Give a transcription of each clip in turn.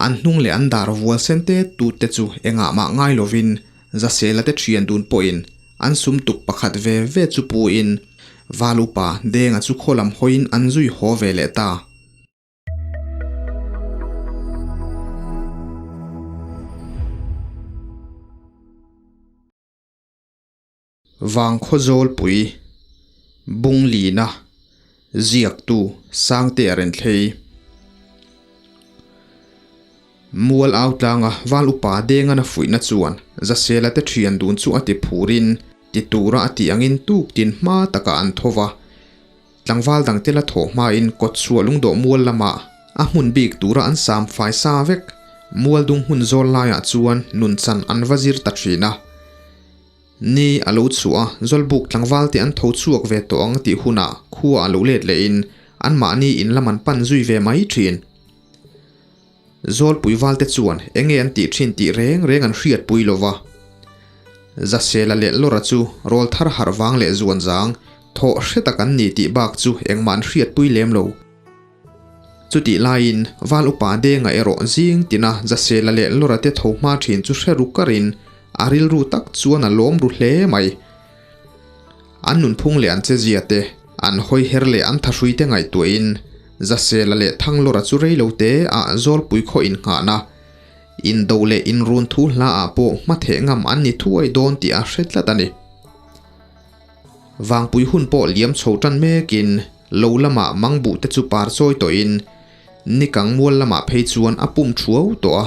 An hnung leh an dar vual sen tet tut te chu engah mah ngai lovin Zasela te thian dun pawhin an sum tuk pakhat ve ve chu pu in Val upa Denga chu khaw lam hawiin an zui haw ve leh ta. Vangkhaw Zawlpui, Bunglina, Ziaktu, Sangtea Renthlei. Mual au tlanga Val upa Dengana fuihna chuan Zasela te thian dun chu a ti phurin ti tura a tih angin tuk tin hma takah an tho va. Tlangval dangte la thawh hmain kawtchhuah lungdawh mual lamah a hmun bik tura an sam fai sa vek. Mual dung hmun zawl laiah chuan nunchan an va zir ta thin a. Ni a lo chhuah a, Zawlbuk tlangval te an tho chhuak ve tawh ang tih hunah khua a lo let lehin anmahni in lam an pan zui ve mai thin. Zawlpui valte chuan enge an tih thin tih reng reng an hriatpui lo va. Zasela leh Lawra chu rawl thar harh vang leh zuan zang thawh hre tak an ni tih bak chu engmah an hriatpui lem lo. Chutih laiin Val upa Denga erawh zing tina Zasela leh Lawra te tho hma thin chu hre ru karin a rilru tak chuan a lawm ru hle mai. An nunphung leh an chezia te, an hawi her leh an thahrui te ngaihtuahin Zasela leh Thanglawra chu rei lo te ah Zawlpui khaw innghahna, indo leh inrun thu hla ah pawh hmatheh ngam an ni thuai dawn tih a hre tlat a ni. Vangpui hun pawh liam chho tan mekin lo lamah mangbuh te chu par chawi tawhin nikang mual lamah phei chuan a pum thuau tawh a.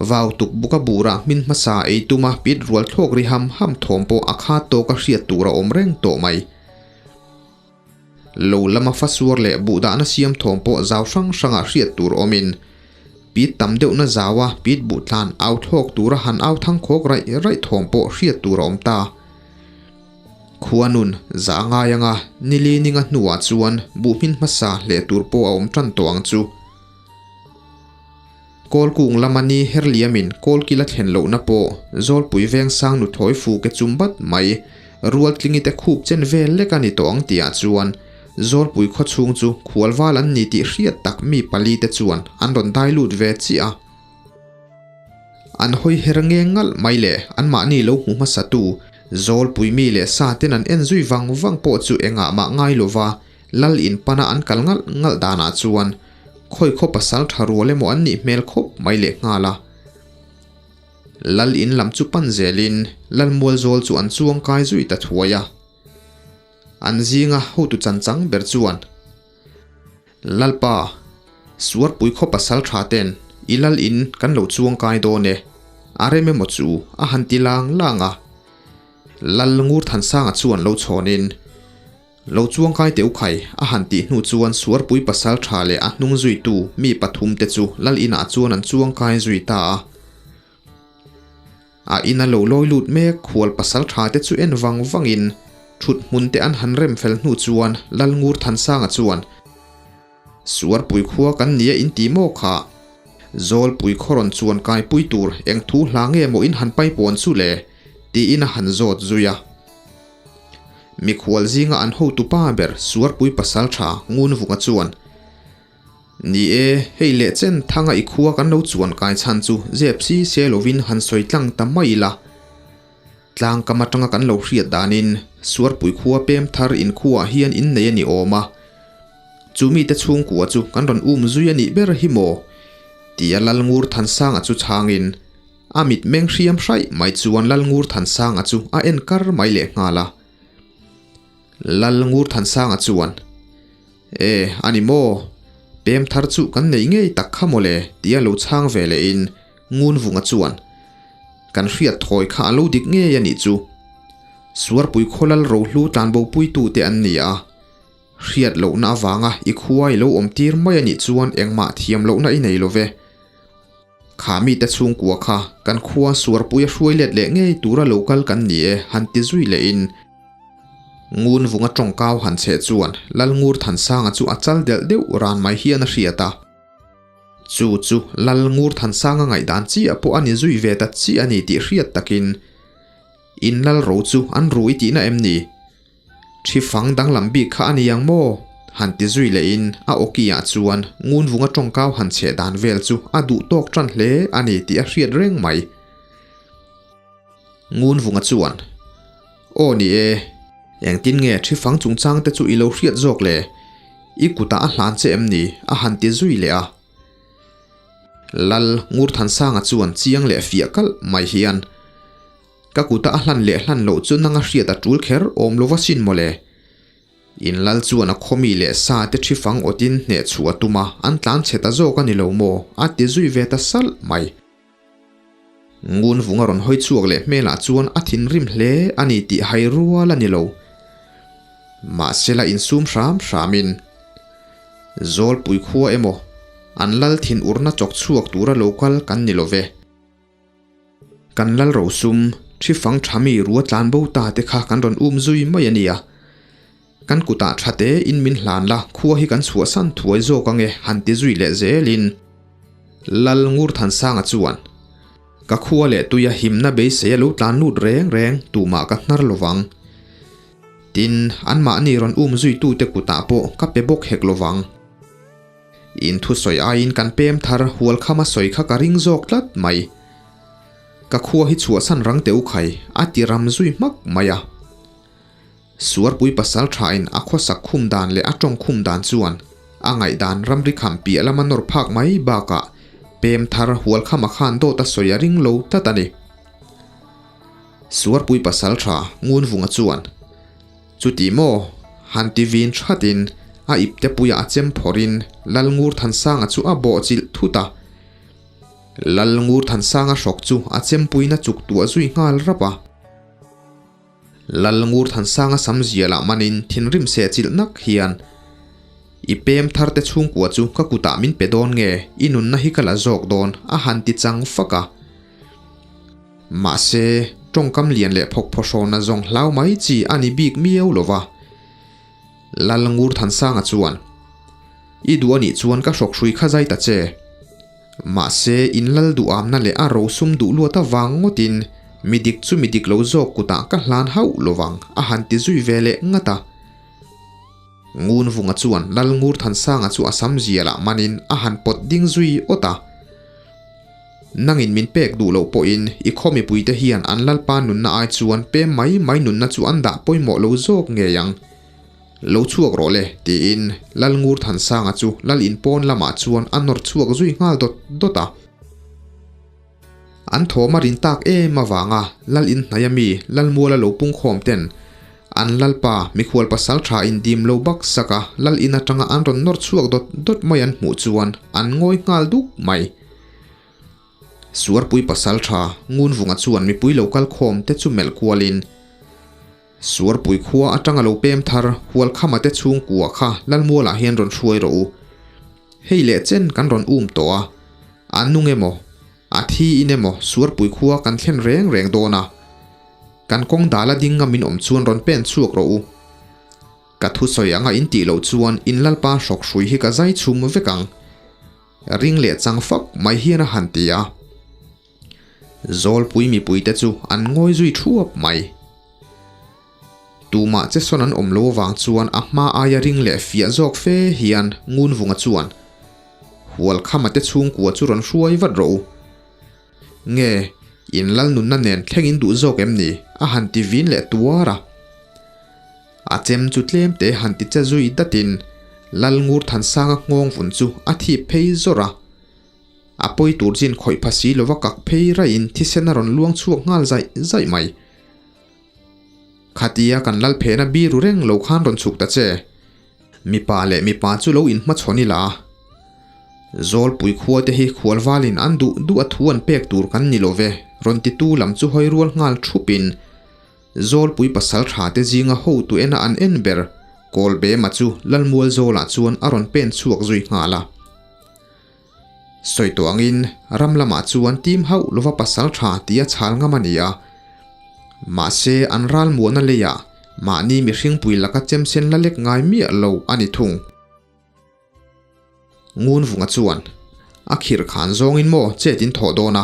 Vau tuk buka burah hmin hmasa ei tuma pit rual thlawk ri ham ham thawm pawh a khat tawka hriat tur a awm reng tawh mai. Lo lama fasuar leh buh dahna siam thawm pawh zau hrang hrangah hriat tur awmin pit tam deuhna zaua pit buh tlan au thlawk tura han au thang khawk raih raih thawm pawh hriat tur a awm ta. Khuanun za ngai anga nili ninga hnuah chuan buh hmin hmasa hleh tur pawh a awm tan tawh ang chu. Kawlkung lama ni herliamin kawlkil a thlen lohna pawh Zawlpui Vengsang nuthlawi fu ke chum bat mai Rualtlingi te khup chen vel lek a ni tawh ang tihah chuan Zawlpui khawchhung chu khualval an ni tih hriat tak mi pali te chuan an rawn dai lut ve chiah a. An hawi her nge ngalh mai le anmahni lo hmu hmasatu Zawlpui mi leh sa ten an en zui vang vang pawh chu engah mah ngai lova Lal in pana an kal ngalh ngalh danah chuan khawi khaw pasal tha rual emaw an nih hmel khawp mai leh nghal a. Lal in lam chu pan zelin Lal Mualzawl chu an chuang kai zui ta thuai a. An zinga hotu chanchang ber chuan, Lalpa, Suarpui khaw pasal tha ten i lal in kan lo chuang kai dawn e, a rem emaw chu a han ti lang lang a. Lal Ngurthansanga chuan lo chhawnin, Lo chuangkai teh u khai, a han tih hnu chuan Suarpui pasal tha leh a hnung zuitu mi pathum te chu lal inah chuan an chuangkai zui ta a. A ina lo lawi lut mek khual pasal tha te chu en vang vangin thut hmun te an han rem fel hnu chuan Lal Ngur Thansanga chuan, Suarpui khua kan nia in ti maw kha? Zawlpui khaw rawn chuan kaipui tur eng thu hla nge maw in han paipawn chu le? tiin a han zawt zui a. Mikhual zinga an hotu pa ber Suarpui pasal tha Ngunvunga chuan, Ni e, hei leh chen thanga i khua kan lo chuan kai chhan chu zep si se lovin han sawi tlang ta mai ila. Tlang kam atanga kan lo hriat danin Suarpui khua pem thar inkhuaah hian innei a ni awm a. Chu mite chhungkua chu kan rawn um zui a nih ber hi maw? tia Lalngur Thansanga chu chhangin A mit meng hriam hraih mai chuan Lalngurthansanga chu a en kar mai leh nghal a. Lalngurthansanga chuan, E, a ni maw? Pem thar chu kan nei ngei tak kha maw le? tia lo chhang ve lehin Ngunvunga chuan, Kan hriat thawi kha a lo dik ngei a nih chu. Suarpui khawlal rohlu tlanbopuitute an ni a. Hriat lohna avanga i khua i lo awmtir mai a nih chuan engmah thiam lohna i nei lo ve. Kha mite chhungkua kha kan khua suarpui a hruai let leh ngei tura lo kal kan ni e han ti zui lehin Ngun vunga tawngkau han cheh chuan Lalngur Thansanga chu a chal delh deuh ran mai hian a hriat a. Chu chu Lalngur Thansanga ngaihdan chiah pawh a ni zui ve ta chiah a ni tih hriat takin In lal ro chu an rui tihna em ni? Thi fang danglam bik kha a ni ang maw? Han ti zui lehin a awki ah chuan Ngunvunga tawngkau han chheh dan vel chu a duh tawk tan hle a ni tih a hriat reng mai. Ngunvunga chuan, Aw ni e, engtin nge thi fang chungchang te chu i lo hriat zawk le? I kutah a hlan che em ni? a han ti zui leh a. Lal Ngurthansanga chuan chiang leh fiah kalh mai hian, Ka kuta a hlan leh hlan loh chu nanga hriat a tul kher awm lo va sin mawle. In lal chuan a khawmi leh sa te thi fang awtin hneh chhuah a tum a, an tlan chhe ta zawk a ni lo maw? a ti zui ve ta salh mai. Ngun vung a rawn hawi chhuak leh hmelah chuan a thinrim hle a ni tih hai rual a ni lo. Mahsela insum hram hramin Zawlpui khua emaw an lal thinurna chawk chhuak tura lo kal kan ni lo ve. Kan lal rosum thi fang tha mi rua tlan bo ta te kha kan rawn um zui mai a nia. Kan kutah tha te in min hlan la, khua hi kan chhuahsan thuai zawk ange han ti zui leh zelin Lal Ngurthansanga chuan, Ka khua leh tuia himna beisei a lo tlan lut reng reng tumah ka hnar lovang. Tin, anmahni rawn um zuitute kutah pawh ka pe bawk hek lovang. In thusawi aiin kan pem thar hualkhama sawi kha ka ring zawk tlat mai. Ka khua hi chhuahsan rang teh u khai, a ti ram zui hmak mai a. Suarpui pasal thain a khawsak khum dan leh a tawng khum dan chuan a ngaihdan ramri kham piah lama nawr phak mai bakah pem thar hualkhama khan dawt a sawi a ring lo tlat a ni. Suarpui pasal tha Ngunvunga chuan, Chuti maw? Han ti vin thatin a ipte puiah a chem phawrhin Lalngurthansanga chu a bawhchilh thut a. Lalngurthansanga hrawk chu a chempuina chuk tuah zui nghal rap a. Lal Ngurthansanga sam zialah manin thinrim seh chilh nak hian, I pem thar te chhungkua chu ka kutah min pe dawn nge, i nunna hi ka la zawk dawn, a han ti chang fak a. Mahse, tawngkam lian leh phawk phawhrawna zawng hlau mai chi a ni bik miau lo va. Lal Ngurthansanga chuan, I duh a nih chuan ka hrawk hrui kha zai ta che. Mahse, in lal duhamna leh a rosum duh luat avang ngawtin mi dik chu mi dik lo zawk kutah ka hlan hauh lovang a han ti zui ve leh ngat a. Ngunvunga chuan Lal Ngurthansanga chu a sam zialah manin a han pawt ding zui awt a. Nangin min pek duh loh pawhin i khaw mipuite hian an lalpa nunna ai chuan pem mai mai nunna chu an dah pawimawh lo zawk ngei ang. Lo chhuak rawh le, tiin Lal Ngurthansanga chu Lal in pawn lamah chuan a nawr chhuak zui nghal dawt dawt a. An thawm a rin tak em avanga Lal in hnaia mi Lalmuala lo pungkhawm ten an Lalpa mikhual pasal tha in dim lo bak sak a Lal in atanga an rawn nawr chhuak dawt dawt mai an hmuh chuan an ngawi nghal duk mai. Suarpui pasal tha Ngunvunga chuan mipui lo kal khawm te chu melh kualin, Suarpui khua atanga lo pem thar Hualkhama te chhungkua kha Lalmualah hian rawn hruai rawh u. Hei leh chen kan rawn um tawh a, a nung emaw, a thi in emaw Suarpui khua kan thlen reng reng dawn a. Kan kawng dala ding ngamin awm chuan rawn pen chhuak rawh u. Ka thusawi anga in tih loh chuan in Lalpa hrawk hrui hi ka zai chhum vek ang. Ring leh chang fak mai hian a han ti a. Zawlpui mipuite chu an ngawi zui thuap mai. Tumah che sawn an awm lo avang chuan a hma aia ring leh fiah zawk fe hian Ngunvunga chuan, Hualkhama te chhungkua chu rawn hruai vat rawh u. Nge, in lal nunna nen thleng in duh zawk em ni? a han ti vin leh tuar a. A chem chu tlem te han ti che zui datin Lal Ngurthansanga nghawng vun chu a thip phei zawrh a. A pawi tur chin khawih pha si lova kak phei raihin thisen a rawn luang chhuak nghal zaih zaih mai. Khatia kan lal phehna biru reng lo khan rawn chhuk ta che. Mipa leh mipa chu lo inhmachhawn ila. Zawlpui khua te hi khualvalin an duh duh a thu an pek tur kan ni lo ve, rawn titu lam chu hawi rual nghal thupin Zawlpui pasal tha te zinga hotu ena an en ber Kawlbema chu Lalmual Zawlah chuan a rawn pen chhuak zui nghal a. Sawi tawh angin ram lamah chuan tim hauh lova pasal tha tia chhal ngam a ni a. Mahse an ral muahna leiah mahni mihringpui laka chemsen la lek ngai miah lo a ni thung. Ngunvunga chuan, A khirh khan zawngin maw chet in thawh dawn a?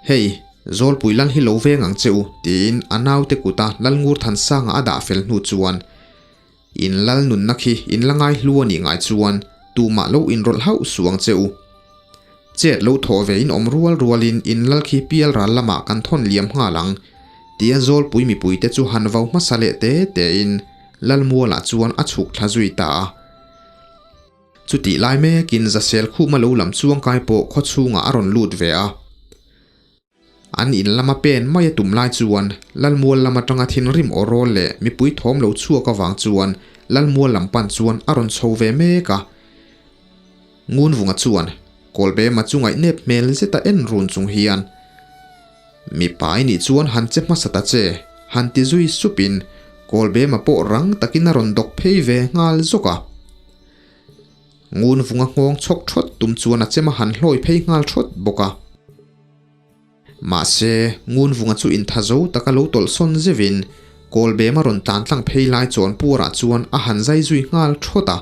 Hei, Zawlpui lal hi lo veng ang che u, tiin a naute kuta Lalngurthansanga a dah fel hnu chuan. In lal nunna khi in la ngai hlu a nih ngai chuan tumah lo inrawlh hauh suh ang che u. Chet lo thawh ve in awm rual rualin in lal khi pial ral lamah kan thawn liam nghal ang, tia Zawlpui mipuite chu han vau hmasa leh te tein Lalmualah chuan a chhuk thla zui ta a. Chutih lai mekin Zasel khuma lo lam chuangkai pawh khawchhungah a rawn lut ve a. An in lama pen mai a tum lai chuan Lalmual lam atanga thinrim aw rawl leh mipui thawm lo chhuak avang chuan Lalmual lam pan chuan a rawn chho ve mek a. Ngunvunga chuan Kawlbema chu ngaihnep hmel zeta en run chung hian, Mipa i nih chuan han che hmasa ta che, han ti zui supin Kawlbema pawh rang takin a rawn dawk phei ve nghal zawk a. Ngunvunga nghawng chhawk thawt tum chuan a chem a han hlawi phei nghal thawt bawk a. Mahse, Ngunvunga chu intha zo taka lo tawlh sawn zevin Kawlbem a rawn tlan tlang phei lai chawn puarah chuan a han zai zui nghal thawt a.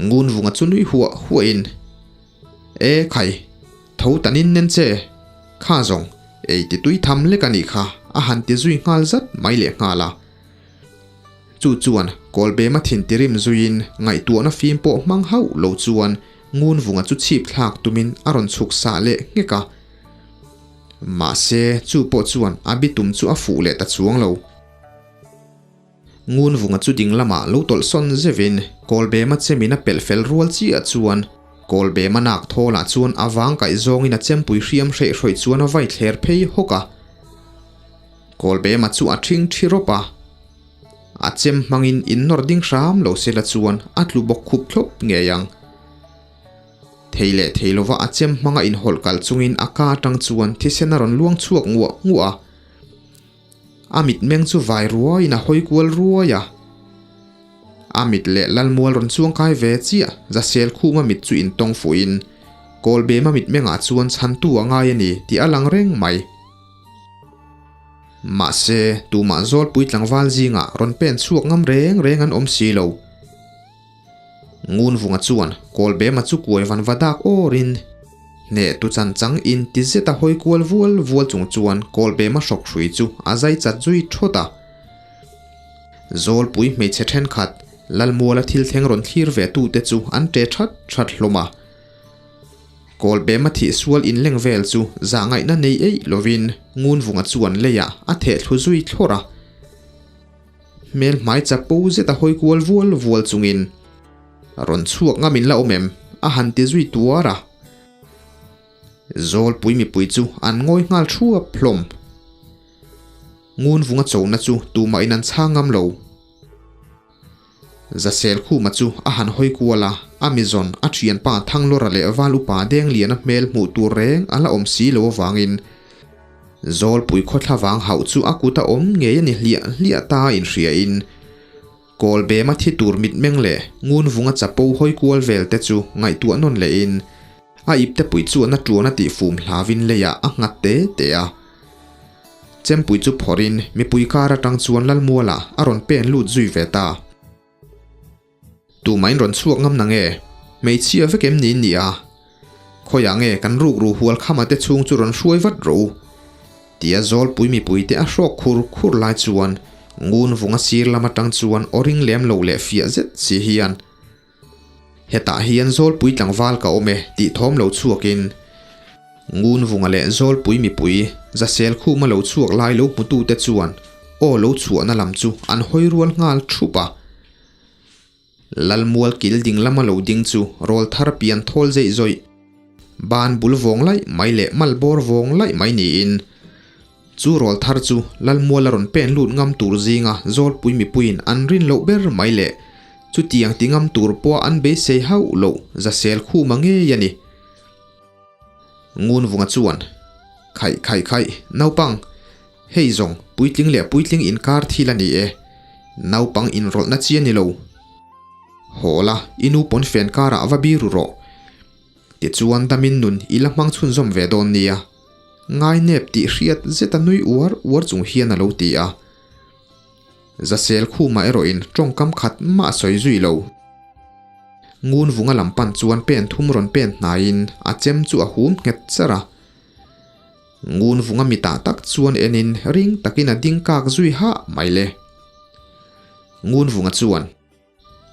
Ngunvunga chu nui huah huahin, E khai, tho tanin nen che, kha zawng, ei ti tui tham lek a nih kha, a han ti zui nghal zat mai leh nghal a. Chu chuan Kawlbema thin tirim zuiin ngaihtuahna fim pawh hmang hauh lo chuan Ngunvunga chu chhip thlak tumin a rawn chhuk sah leh nghek a. Mahse, chu pawh chuan a bitum chu a fuh leh ta chuang lo. Ngunvunga chu ding lamah lo tawlh sawn zevin Kawlbema chemin a pelh fel rual chiah chuan Kawlbema nak thawlah chuan a vang kaih zawngin a chempui hriam hreih hrawih chuan a vai thler phei hawk a. Kawlbema chu a ṭhing ṭhi rawp a, a chem hmangin in nawr ding hram lo sela chuan a tlu bawk khup thlawp ngei ang. Thei leh thei lova a chem hmanga inhawlh kal chungin a ka atang chuan thisen a rawn luang chhuak nguah nguah a. A mitmeng chu vai ruaiin a hawi kual ruai a. A mit leh Lalmual rawn chuangkai ve chiah Zasel khuma mit chu intawng fuhin Kawlbema mitmengah chuan chhantu a ngai a ni tih a lang reng mai. Mahse, tumah Zawlpui tlangval zingah rawn pen chhuak ngam reng reng an awm si lo. Ngunvunga chuan Kawlbema chu kuai van va dak awrin hneh tu chan chang in ti zeta hawi kual vual vual chung chuan Kawlbema hrawk hrui chu a zai chat zui thawt a. Zawlpui hmeichhe thenkhat Lalmuala thil thleng rawn thlir ve tute chu an ṭe that that hlawm a. Kawlbema thih sual inleng vel chu zahngaihna nei eih lovin Ngunvunga chuan leiah a theh thlu zui thlawrh a. Hmel hmai chapo zet a hawi kual vual vual chungin, Rawn chhuak ngam in la awm em? a han ti zui tuar a. Zawlpui mipui chu an ngawi nghal thuap hlawm. Ngunvunga chona chu tumah in an chhang ngam lo. Zasel Khuma chu a han hawi kual a, a mizawn a thianpa Thanglawra leh Val Upa Dengliana hmel hmuh tur reng a la awm si lo avangin Zawlpui khawthla vang hauh chu a kut a awm ngei a ni hliah hliah ta inhriain Kawlbema thi tur mitmeng leh Ngunvunga chapo hawi kual vel te chu ngaihtuah nawn lehin a iptepui chuan a tuan a tihfum hlavin leiah a nghat te te a. Chempui chu phawrhin mipui kar atang chuan Lalmuala a rawn pen lut zui ve ta. Tumahin rawn chhuak ngam na nge? Hmeichhia vek em ni ni a? Khawiah nge kan rukru hual khama te chhung chu rawn hruai vat rawh u? Tia Zawlpui mipui te a hrawk khur khur lai chuan ngun vunga sir lam atang chuan aw ring lem lo leh fiah zet si hian Hetah hian Zawlpui tlangval ka awm e tih thawm lo chhuakin Ngunvunga leh Zawlpui mipui Zasel khuma lo chhuak lai lo hmutute chuan aw lo chhuahna lam chu an hawi rual nghal thup a. Lalmual kil ding lama lo ding chu rawl thar pian thawl zeih zawih, ban bul vawng laih mai leh mal bawr vawng laih mai niin Chu rawl thar chu Lalmuala rawn pen lut ngam tur zinga Zawlpui mipuiin an rin loh ber mai leh chutiang ti ngam tur pawha an beisei hauh loh Zasel khuma ngei a ni. Ngunvunga chuan, Khaih khaih khaih, naupang, hei zawng puitling leh puitling inkar thil a ni e, naupang inrawlhna chi a ni lo. Haw la, i nu pawn fen karah va biru rawh. Tichuan damin nun i la hmang chhunzawm ve dawn nia. Ngainep tih hriat zeta nui uar uar chung hian a lo ti a. Zasel khuma erawhin tawngkam khat mah a sawi zui lo. Ngun vunga lam pan chuan pen thum rawn pen hnaiin a chem chu a hum nghet char a. Ngun vunga mitah tak chuan enin ring takin a ding kak zui hah mai le. Ngunvunga chuan,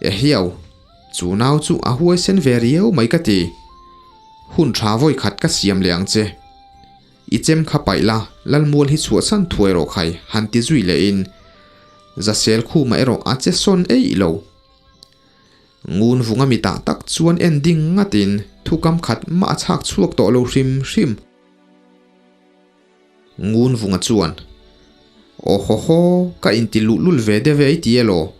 Ehiau, chu nau chu a huaisen ve riau mai ka ti. Hun tha vawi khat ka siam leh ang che. I chem kha paih la, Lalmual hi chhuahsan thuai rawh khai, han ti zui lehin Zasel khuma erawh a che sawn eih lo. Ngunvunga mitah tak chuan en ding ngatin thukam khat mah a chhak chhuak tawh lo hrim hrim. Ngunvunga chuan, Aw haw haw, ka inti luhlul ve deuh e i ti elaw?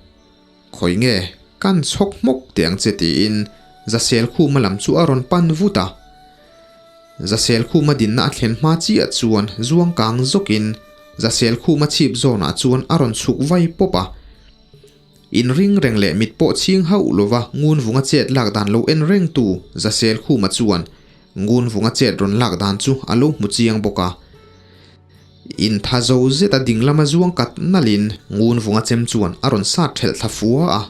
Khawi nge, kan chhawk hmawk teh ang che tiin Zasel Khuma lam chu a rawn pan vut a. Zasel Khuma dinna a thlen hma chiah chuan zuang kang zawkin Zasel Khuma chhip zawnah chuan a rawn chhuk vai pawp a. Inring reng leh mit pawh chhing hauh lova Ngunvunga chet lak dan lo en rengtu Zasel Khuma chuan Ngunvunga chet rawn lak dan chu a lo hmu chiang bawk a. Intha zo zeta ding lama zuang kat nalhin Ngunvunga chem chuan a rawn sat thelh thla fua a.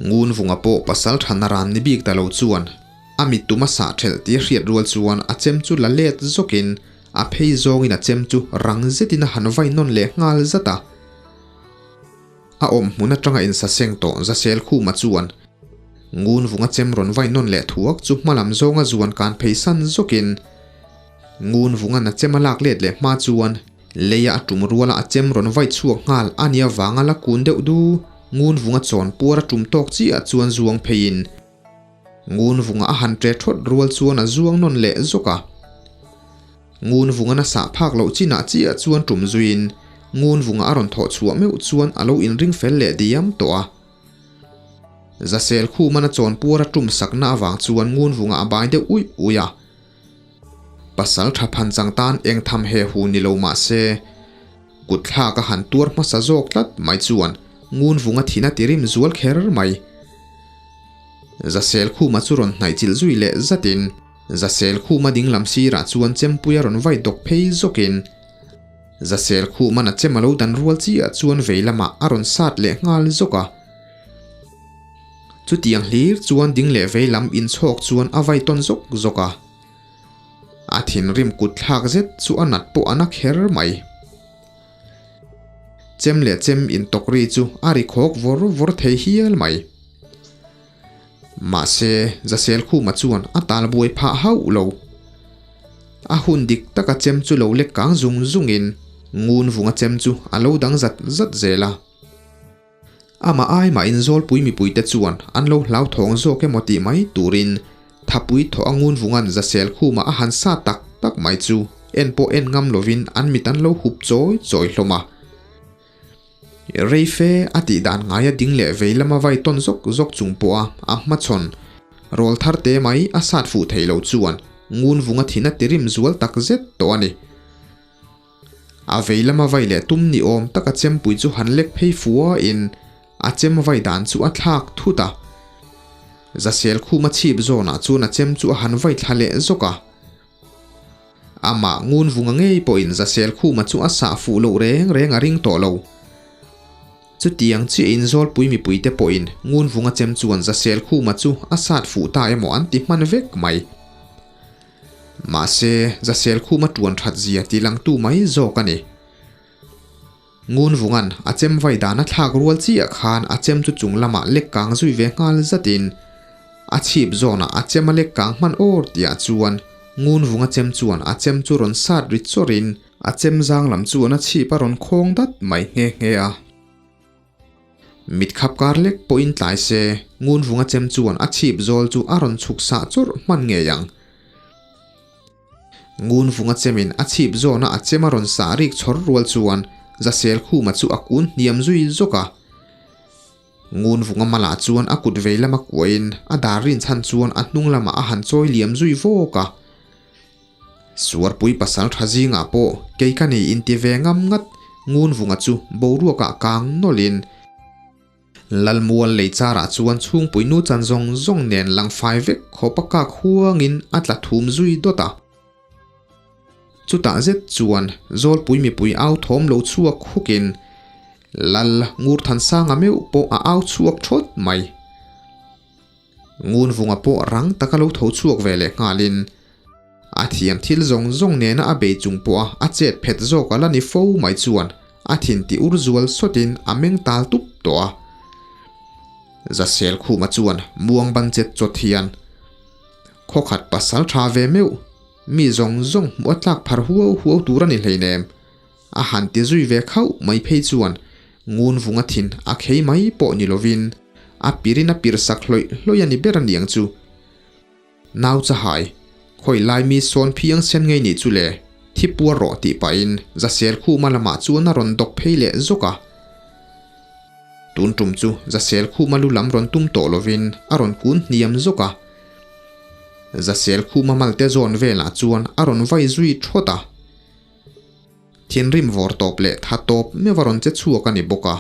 Ngunvunga pawh pasal tha naran ni bik ta lo chuan a mit tuma sah thelh tih a hriat rual chuan a chem chu la let zawkin a phei zawngin a chem chu rang zetin a han vai nawn leh nghal zat a. A awm hmun atanga insaseng tawh Zasel Khuma chuan Ngunvunga chem rawn vai nawn leh thuak chu hmalam zawnga zuan kan phei san zawkin Ngunvunga na chem a lak let leh hma chuan leia a tum ruala a chem rawn vai chhuak nghal a nia vanga la kun deuh du Ngunvunga chawn puar a tum tawk chiah chuan zuang pheiin Ngunvunga a han ṭe ṭhawt rual chuan a zuang nawn leh zawk a. Ngunvunga na sah phak loh chinah chiah chuan tum zuiin Ngunvunga a rawn thawh chhuah meuh chuan a lo inring fel leh diam tawh a. Zasel Khumana chawn puar a tum sakna avang chuan Ngunvunga a bai deuh uih uih a. Pasal tha phan chang tan eng tham he hu ni lo mah se, kut thlak a han tuar hmasa zawk tlat mai chuan Ngunvunga thin a ti rim zual kher mai. Zasel Khuma chu rawn hnaih chilh zui leh zatin Zasel Khuma ding lam sirah chuan chempui a rawn vai dawk phei zawkin Zasel Khuman a chem a lo dan rual chiah chuan vei lamah a rawn sat leh nghal zawk a. Chutiang hlir chuan ding leh vei lam inchhawk chuan a vai tawn zawk zawk a. A thinrim kut thlak zet chu a nat pawh a na kher mai. Chem leh chem intawk ri chu a ri khawk vawr vawr thei hial mai. Mahse, Zasel Khuma chuan a tal buai phah hauh lo. A hun dik taka chem chu lo lek kang zung zungin Ngunvunga chem chu a lo dang zat zat zel a. Amah ai mahin Zawlpui mipuite chuan an lo hlauthawng zawk emaw tih mai turin Thapui thawh a Ngunvunga'n Zasel Khuma a han sa tak tak mai chu en pawh en ngam lovin an mit an lo hup chawi chawi hlawm a. Reife a tih dan ngaia ding leh vei lama vai tawn zawk zawk chung pawha a hmachhawn rawl thar te mai a sat fuh thei lo chuan Ngunvunga thin a tirim zual tak zet tawh a ni. A vei lama vai leh tum ni awm tak a chempui chu han lek phei fuain a chem vai dan chu a thlak thut a. Zasel khuma chhip zawnah chuan a chem chu a han vai thla leh zawk a. Amah ngunvunga ngei pawhin Zasel khuma chu a sah fuh loh reng reng a ring tawh lo. Chutiang chiahin Zawlpui mipuite pawhin ngunvunga chem chuan Zasel khuma chu a sat fuh ta emaw an ti hman vek mai. Mahse, Zasel khuma tuan that zia ti langtu mai zawk a ni. Ngunvunga'n a chem vai dan a thlak rual chiah khan a chem chu chung lamah lek kang zui ve nghal zatin a chhip zawnah a chem a lek kang hman awr tihah chuan Ngunvunga chem chuan a chem chu rawn sat ri chawrhin a chem zang lam chuan a chhip a rawn khawng dat mai nghe nghe a. Mit khap kar lek pawhin tlai se, Ngunvunga chem chuan a chhip zawl chu a rawn chhuk sah chawrh hman ngei ang. Ngunvunga chemin a chhip zawna a chem a rawn sah rik chhawr rual chuan Zasel Khuma chu a kun hniam zui zawk a. Ngunvunga malah chuan a kut vei lama kuahin a dar rinchhan chuan a hnung lamah a han chawi liam zui vawk a. Suarpui pasal tha zingah pawh kei ka nei inti ve ngam ngat Ngunvunga chu boruakah kang nawlhin Lalmual lei charah chuan chhungpui nu chan zawng zawng nen lang fai vek khawp a kak huangin a tla thum zui dawt a. Chutah zet chuan Zawlpui mipui au thawm lo chhuak hukin Lal Ngurthansanga meuh pawh a au chhuak thawt mai. Ngunvunga pawh rang taka lo tho chhuak ve leh nghalin a thiam thil zawng zawng nena a bei chung pawha a chet phet zawk a la ni fo mai chuan a thin ti ur zual sawtin a meng tal tup tawh a. Zasel Khuma chuan muang ban chet chawt hian, Khawkhat pasal tha ve meuh, mi zawng zawng hmuh a tlak phar huau huau tur a ni hleinem. A han ti zui ve khauh mai phei chuan ngun vunga thin a khei mai pawh ni lovin a pirin a pir sak hlawih hlawih a ni ber aniang chu. Nau chahai, khawi lai mi sawn phiang sen ngei nih chu le, thi puar rawh tih pahin Zasel Khuma lamah chuan a rawn dawk phei leh zawk a. Tun tum chu Zasel Khuma lu lam rawn tum tawh lovin a rawn kun hniam zawk a. Zasel Khuma malte zawn velah chuan a rawn vai zui thawt a. Thinrim vawr tawp leh tha tawp meuh a rawn che chhuak a ni bawk a.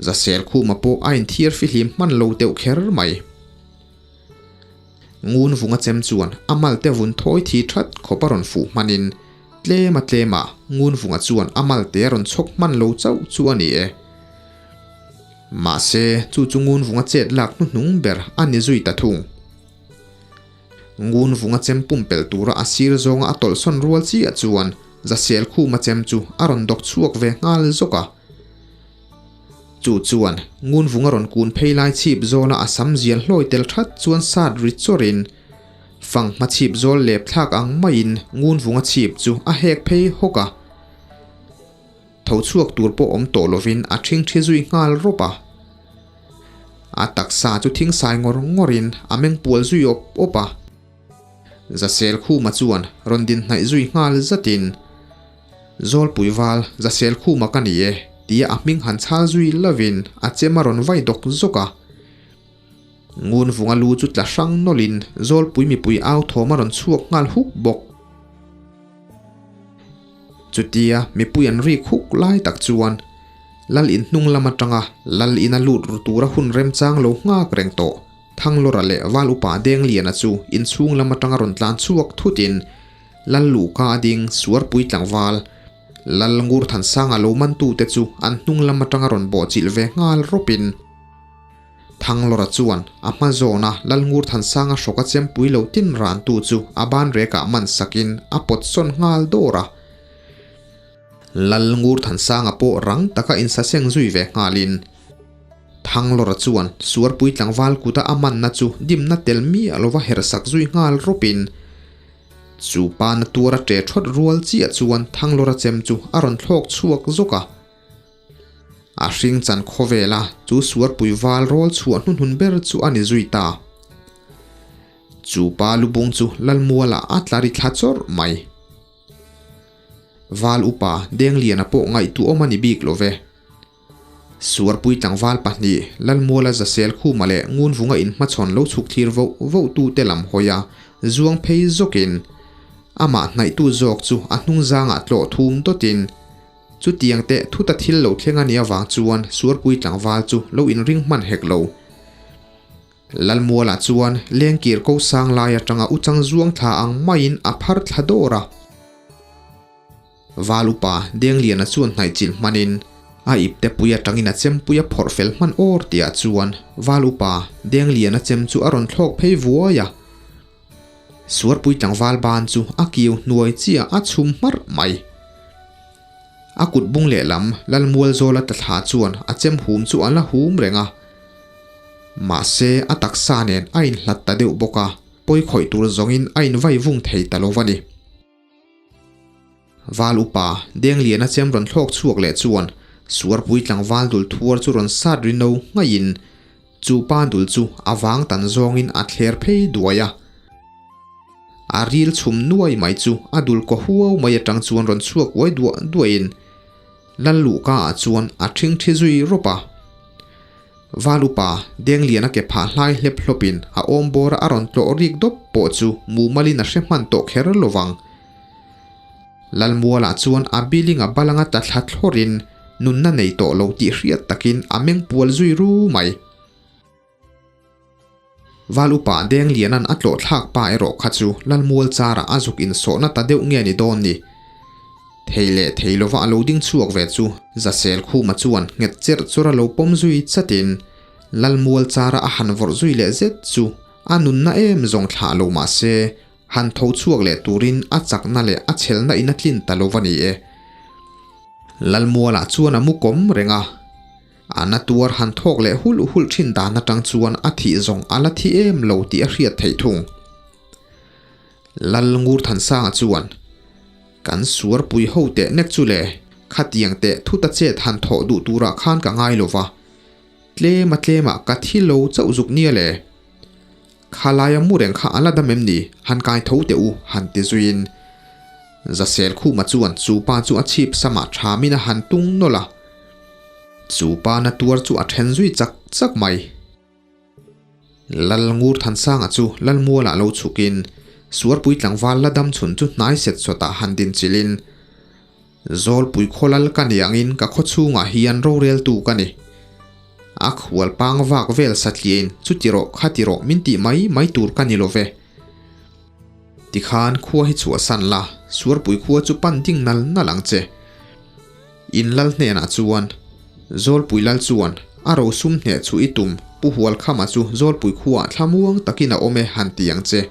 Zasel Khuma pawh a inthiar fihlim hman lo deuh kher mai. Ngun vunga chem chuan a malte vun thawi thi that khawp a rawn fuh hmanin tlem a tlema ngun vunga chuan a malte a rawn chhawk hman lo chauh chu a ni e. Mahse, chu chu ngun vunga chet lak hnuhnung ber a ni zui ta thung. Ngun vunga chem pumpelh tura a sir zawnga a tawlhsawn rual chiah chuan Zasel Khuma chem chu a rawn dawk chhuak ve nghal zawk a. Chu chuan ngun vunga rawn kun phei lai chhip zawla a sam zial hlawi tel that chuan sat ri chawrin fanghma chhip zawl lep thlak ang maiin ngun vunga chhip chu a hek phei hawk a. Tho chhuak tur pawh awm tawh lovin a ṭhingṭhi zui nghal rawp a. A taksa chu thingsai ngawr ngawrin a meng pual zui awp awp a. Zasel Khuma chuan rawn din hnaih zui nghal zatin, Zawlpui val, Zasel Khuma ka ni e, tia a hming han chhal zui lovin a chem a rawn vai dawk zawk a. Ngun vunga lu chu tla hrang nawlhin Zawlpui mipui au thawm a rawn chhuak nghal huk bawk. Chutia mipui an rik huk lai tak chuan Lal in hnung lam atanga Lal ina lut ru tura hun remchang lo nghak reng tawh Thanglawra leh Val Upa Dengliana chu inchhung lam atanga rawn tlan chhuak thutin Lal Luhka a ding Suarpui tlangval Lal Ngurthansanga lo mantute chu an hnung lam atanga rawn bawhchilh ve nghal rawpin Thanglawra chuan a hma zawna Lalngurthansanga hrawka chempui lo tin rantu chu a ban rekah man sakin a pawt sawn nghal dawr a. Lalngurthansanga pawh rang taka insaseng zui ve nghalin Thanglawra chuan Suarpui tlangval kuta a manna chu dimna tel miah lova hersak zui nghal rawpin chu pa na tuara ṭe ṭhawt rual chiah chuan Thanglawra chem chu a rawn thlawk chhuak zawk a. A hring chan khawvela chu suarpui val rawl chhuah hnuhnun ber chu a ni zui ta. Chu pa lubung chu Lalmuala a tla ri thla chawrh mai. Val upa Dengliana pawh ngaihtuahawm a ni bik lo ve. Suarpui tlangval pahnih Lalmuala Zasel Khuma leh Ngunvunga inhmachhawn lo chhuk thlir voh voh tute lam hawi a zuang phei zawkin amah hnaihtu zawk chu a hnungzangah tlawh thum dawtin Chutiang teh thuta thil lo thleng a nih avang chuan Suarpui tlangval chu lo inring hman hek lo. Lalmualah chuan lengkir ko sang lai atanga uchang zuang thla ang maiin a phar thla dawr a. Val upa Dengliana chuan hnaihchilh hmanin a ipte pui atangin a chempui a phawrh fel hman awr tihah chuan Val upa Dengliana chem chu a rawn thlawk phei vuai a. Suarpui tlangval ban chu a kiu hnuai chiah a chhum hmarh mai. A kut bung lehlam Lalmualzawla tla thla chuan a chem hum chu a la hum reng a. Mahse a taksa nen a inhlat ta deuh bawk a, pawi khawih tur zawngin a invai vung thei ta lo va ni. Val upa Dengliana chem rawn thlawk chhuak leh chuan Suarpui tlangval dul thuar chu rawn sat ri no nghaihin chu pa dul chu a vang tan zawngin a thler phei duai a. A ril chhum nuai mai chu a dul kaw huau mai atang chuan rawn chhuak uai duah duaiin Lal luhka ah chuan a ṭhingṭhi zui rawp a. Val upa Dengliana ke phah hlai hlep hlawpin a awm bawra a rawn tlawh rik dawp pawh chu mumalin a hre hman tawh kher lo vang. Lalmualah chuan a bilinga balanga tla thla thlawrin nunna nei tawh lo tih hriat takin a meng pual zui ru mai. Val upa Dengliana'n a tlawh thlak pa erawh kha chu Lalmual charah a zuk insawhna ta deuh nge ni dawn ni. Thei leh thei lova a lo ding chhuak ve chu Zasel Khuma chuan nghet cherh chawr a lo pawm zui chatin Lalmual chara a han vawrh zui leh zet chu a nunna em zawng thlah lo mah se han tho chhuak leh turin a chakna leh a chhelna in a tlin ta lo va ni e. Lalmualah chuan a mu kawm reng a. A na tuar han thawk leh hulh hulh thin dan atang chuan a thih zawng a la thi em lo tih a hriat theih thung. Lal Ngurthansanga chuan, Kan suarpui ho teh nek chu le, khatiang teh thuta chet han thawh duh turah khan ka ngai lo va, tlema tlemah ka thi lo chauh zuk nia le. Khalaia mu reng kha a la dam em ni? Han kai tho teh u, han ti zuiin. Zasel Khuma chuan chu pa chu a chhip samah thamin a han tung nawlh a. Chu pa na tuar chu a then zui chak chak mai. Lal Ngur Thansanga chu Lalmualah lo chhukin Suarpui tlangval la dam chhun chu hnai set sawtah han din chilhin, Zawlpui khaw lal ka ni angin ka khaw chhungah hian roreltu ka ni. A khual pang vak vel satliain chuti rawh khati rawh min tih mai mai tur ka ni lo ve. Tikhan khua hi chhuahsan la, Suarpui khua chu pan ding nal nal ang che. In lal hnenah chuan, Zawlpui lal chuan a rosum hneh chu i tum, Pu Hualkhama chu Zawlpui khuaah thlamuang takin a awm e han ti ang che.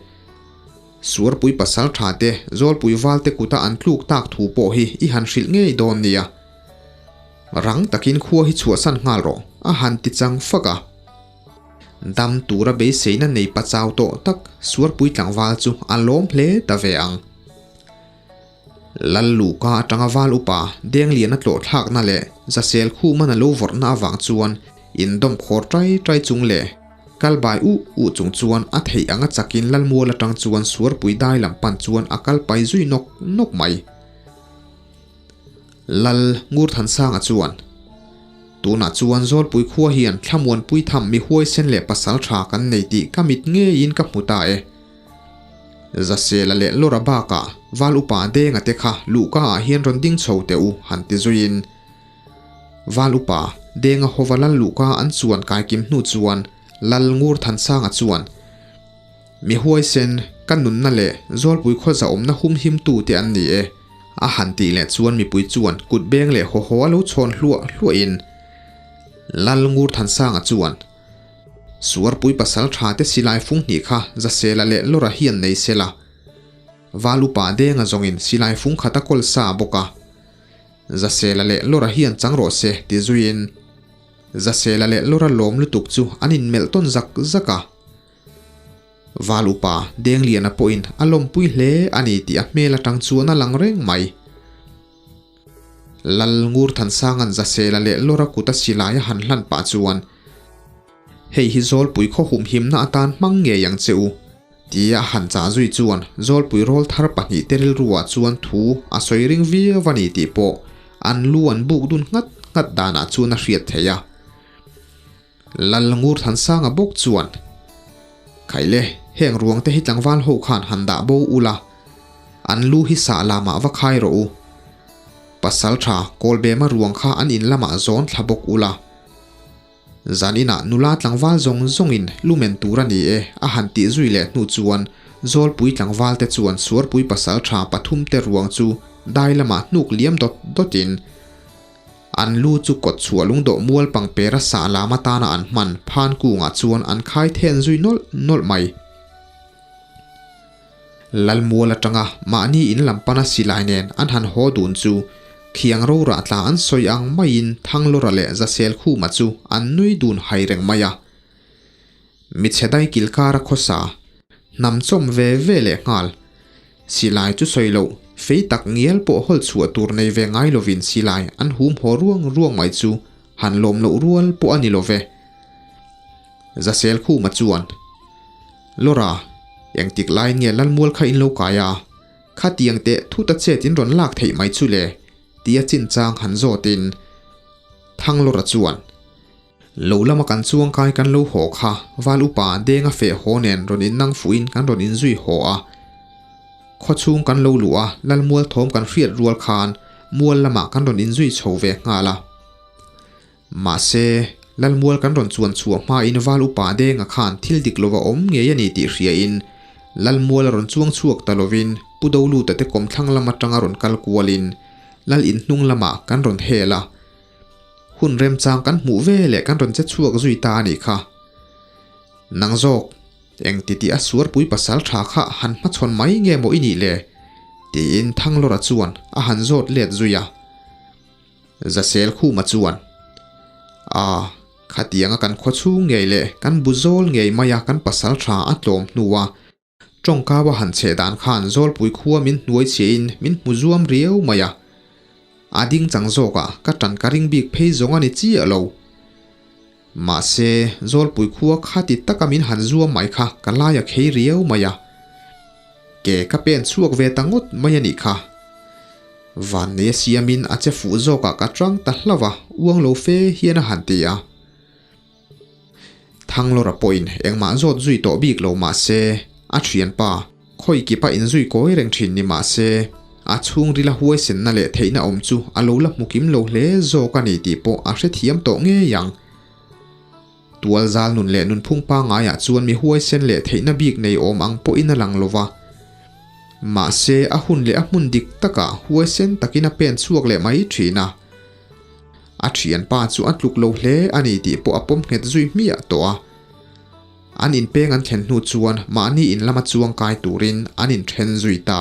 Suarpui pasal tha te, Zawlpui val te kuta an tluk tak thu pawh hi i han hrilh ngei dawn nia. Rang takin khua hi chhuahsan nghal rawh, a han ti chang fak a. Dam tura beiseina nei pachau tawh tak Suarpui tlangval chu a lawm hle ta ve ang. Lal Luka atanga val upa Dengliana tlawh thlakna leh Zasel Khumana lo vawrhna avang chuan indawm khawr tai tai chung leh kal bai uh uh chung chuan a theih anga chakin Lalmual atang chuan Suarpui dai lam pan chuan a kal pai zui nawk nawk mai. Lal Ngurthansanga chuan, Tunah chuan Zawlpui khua hian thlamuanpui tham mi huaisen leh pasal tha kan nei tih ka mit ngeiin ka hmu ta e. Zasela leh Lawra bakah Val Upa Denga te kha luhka ah hian rawn ding chho teh u han ti zuiin Val Upa Denga hova lal luhka an chuan kaikim hnu chuan Lal Ngurthansanga chuan Mi huaisen, ka nunna leh Zawlpui khaw zahawmna humhimtu te an ni e a han tih leh chuan mipui chuan kut beng leh haw haw a lo chhawn hluah hluahin Lal Ngurthansanga chuan Suarpui pasal tha te silai fung hnih kha Zasela leh Lawra hian nei sela. Val upa Denga zawngin silai fung khat a kawl sa bawk a. Zasela leh Lawra hian chang rawh se ti zuiin Zasela leh Lawra lawm lutuk chu an inmelh tawn zak zak a. Val upa Dengliana pawhin a lawmpui hle a ni tih a hmel atang chuan a lang reng mai. Lal Ngurthansanga'n Zasela leh Lawra kuta silai a han hlan pah chuan, Hei hi Zawlpui khaw humhimna atan hmang ngei ang che u, tia a han chah zui chuan Zawlpui rawl thar pahnihte rilruah chuan thu a sawi ring viau a ni tih pawh an lu an buk dun nghat nghat danah chuan a hriat theih a. Lal Ngurthansanga bawk chuan, Khaile, heng ruangte hi tlangval ho khan han dah bo ula, an lu hi sah lamah va khai rawh u. Pasal tha Kawlbema ruang kha an in lamah zawn thla bawk ula. Zan inah nula tlangval zawng zawngin lumen tur a ni e a han tih zui leh hnu chuan Zawlpui tlangvalte chuan Suarpui pasal tha pathumte ruang chu dai lamah hnuk liam dawt dawtin, An lu chu kawt chhuah lungdawh mual pangpera sah lam atana an hman phan kungah chuan an khai then zui nawlh nawlh mai. Lalmual atanga mahni in lam pana silai nen an han haw dun chu khiang rorah tla an sawi ang maiin Thanglawra leh Zasel Khuma chu an nui dun hai reng mai a. Michhe dai kilkara khawsa, hnam chawm ve ve leh nghal. Silai chu sawi loh, fei tak ngial pawh hawl chhuah tur nei ve ngai lovin silai an hum haw ruang ruang mai chu han lawm loh rual pawh a ni lo ve. Zasel Khuma chuan, Lawra, engtik laiin nge Lalmual kha in lo kai a? Khatiang teh thuta chet in rawn lak theih mai chu le? tia chinchang han zawtin Thanglawra chuan, Lo lama kan chuangkai kan lo haw kha Val upa Denga feh haw nen rawn innang fuhin kan rawn inzui haw a. Khaw chhung kan lo luh a, Lalmual thawm kan hriat rual khan mual lamah kan rawn inzui chho ve nghal a. Mahse, Lalmual kan rawn chuan chhuah hmain Val upa Denga khan thil dik lova awm ngei a ni tih hriain Lalmual a rawn chuang chhuak ta lovin Pu Doluta te kawmthlang lam atanga rawn kal kualin Lal inhnung lamah kan rawn hel a. Hun remchang kan hmuh ve leh kan rawn che chhuak zui ta a nih kha. Nang zawk, eng ti tih a suarpui pasal tha kha han hmachhawn mai nge maw i nih le? tiin Thanglawra chuan a han zawt let zui a. Zasel Khuma chuan, A, khatianga kan khawchhung ngei leh kan bu zawl ngei maia kan pasal tha a tlawm hnua tawngkau a han cheh dan khan Zawlpui khua min hnuai chhiahin min hmu zuam riau mai a. A ding chang zawkah ka tan ka ring bik phei zawng a ni chiah lo. Mahse, Zawlpui khua khati taka min han zuam mai kha ka lai a khei riau mai a. Ke ka pen chhuak ve ta ngawt mai a nih kha. Vanneia siamin a che fuh zawkah ka tang ta hlauh a, uang lo fe hian a han ti a. Thanglawra pawhin engmah zawt zui tawh bik lo mah se, a thianpa, khawi kipa inzui kawi reng thin ni mah se, a chhungrila huaisenna leh theihna awm chu a lo la hmu kim lo hle zawk a ni tih pawh a hrethiam tawh ngei ang. Tualzal nun leh nunphung pangaiah chuan mi huaisen leh theihna bik nei awm ang pawhin a lang lo va. Mahse, a hun leh a hmun dik takah huaisen takin a pen chhuak leh mai thin a. A thianpa chu a tluk lo hle a ni tih pawh a pawm nghet zui hmiah tawh a. An inpeng an thlen hnu chuan mahni in lama chuang kai turin an inthen zui ta.